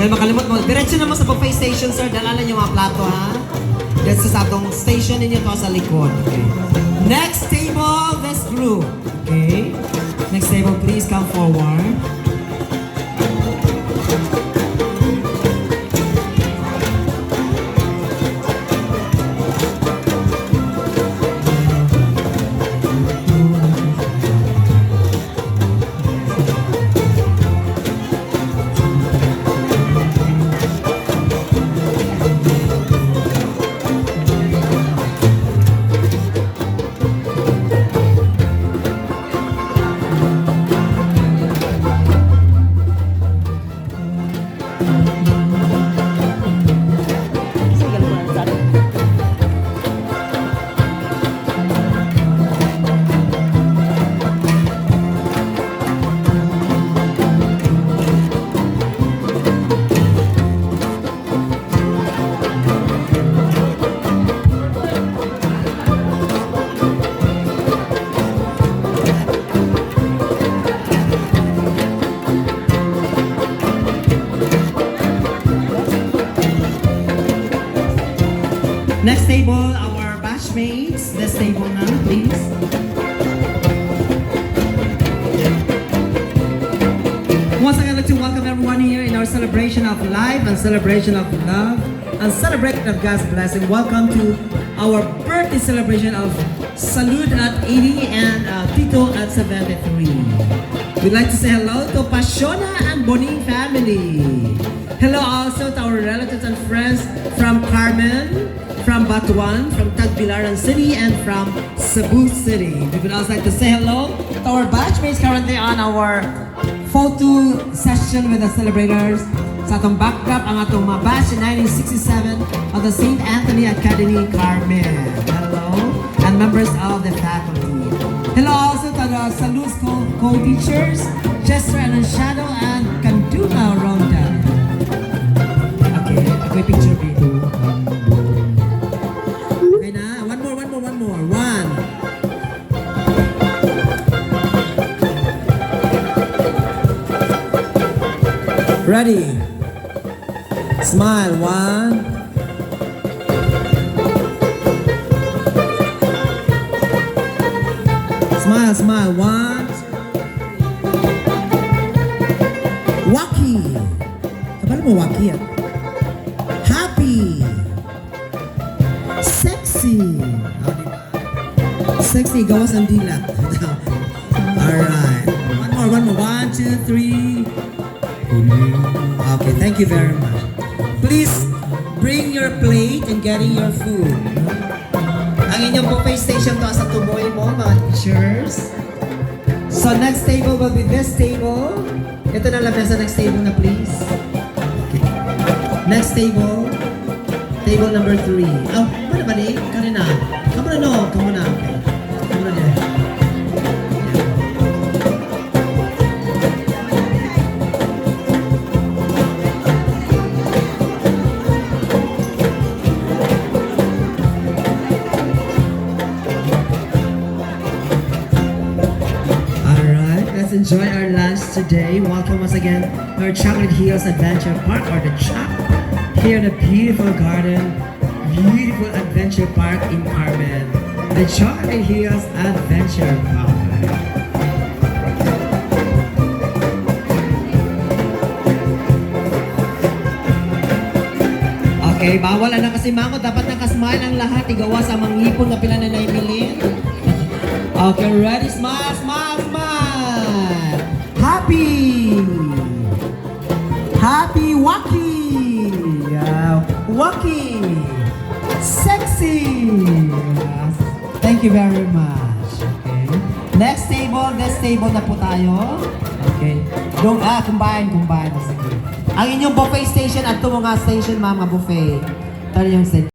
Kaya makalimot mo. Diretso naman sa buffet station, sir. Dala lang yung mga plato, ha? Diretso sa atong station ninyo to sa likod. Okay. Next table, this group. Okay. Next table, please come forward. Next table, our batchmates. This table now, please. Once again, I'd like to welcome everyone here in our celebration of life and celebration of love and celebration of God's blessing. Welcome to our birthday celebration of Salud at 80 and Tito at 73. We'd like to say hello to Pasiona and Boning family. Hello also to our relatives and friends from Carmen, from Batuan, from Tagbilaran City, and from Cebu City. We would also like to say hello to our batchmates currently on our photo session with the celebrators. Sa atong backdrop, ang atong mga batch 1967 of the St. Anthony Academy, Carmen. Hello. And members of the faculty. Hello also to the Salud co-teachers, Chester Anunciado and Canduna Ronda. Okay, ako yung picture dito. Okay na? One more, one more, one more. One. Ready. Smile. One. Smile, smile. One. Wacky. Kabalo mo wacky ah. Happy. Sexy. Oh, di ba? Sexy, gawas ang dila. Alright. One more, one more. One, two, three. Okay, thank you very much. Please bring your plate and getting your food. Ang inyong buffet station to sa tumoy mo, mga teachers. So next table will be this table. Ito na lang sa next table na, please. Okay. Next table. Table number 3. Oh, ano ba ni? Kanina. Kamu na no, kamu na. Okay. Kamu na niya. Alright, let's enjoy our lunch today. Welcome once again to our Chocolate Hills Adventure Park, or the Chop, here in the beautiful garden, beautiful adventure park in Carmen. The Chocolate Hills Adventure Park. Okay, bawal na kasi mango. Dapat nakasmile ang lahat. Igawa sa manghipon na pila na naimilin. Okay, ready? Smile, smile, smile! Happy! Happy wacky! Yeah. Wacky! Sexy! Yes. Thank you very much. Okay. Next table, this table na po tayo. Okay. Dong, combine, combine. Sige. Ang inyong buffet station at mga station, mama, buffet. Tayo yung station.